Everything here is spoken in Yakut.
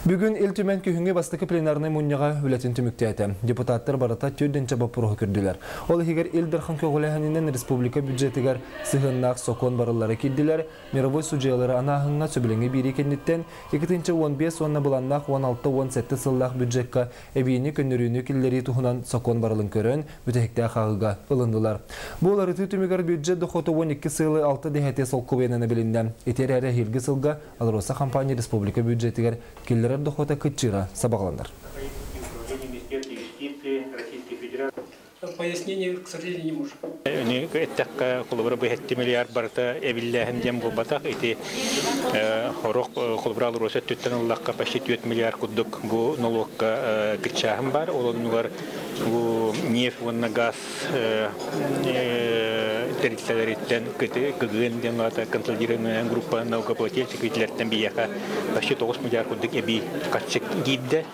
Бүгүн Ил Түмэн күһүҥҥү бастакы пленарнай мунньаҕа үлэтин түмүктээтэ. Депутаттар барыта 4 боппуруоһу көрдүлэр. Ол иһигэр Ил Дархан көҕүлээһининэн республика бюджетыгар сыһыаннаах сокуон барыллара киирдилэр, мировой судьуйалары анааһыҥҥа сөбүлэҥи биэрии кэнниттэн 2015 уонна былааннаах 16-17 сыллаах бюджекка эбиини көннөрүүнү киллэрии туһунан сокуон барылын көрөн, бүтэһиктээх ааҕыыга ылыннылар. Бу уларытыы түмүгэр бюджет дохуота 12 сылы 6 дэһэтиэ солкуобайынан эбилиннэ. Ити эрээри эһиилги сылга АЛРОСА компания республика бюджетигэр киллэрэр дохуота кыччыыра сабаҕаланар. Пояснение, к сожалению, не можем. Эттэххэ, холобура, бу 7 миллиард барыта эбиллээһин диэн буолбатах. Ити хорох холобура АЛРОСА өттүттэн ыллахха почти 4 миллиард курдук бу нолуокка кыччааһын бар. Ол оннугар бу нефть уонна газ тэрилтэлэриттэн КГН диэн аата консолидированная группа налогоплательщик итилэртэн биһиэхэ почти 9 миллиард курдук эбии харчы киирдэ.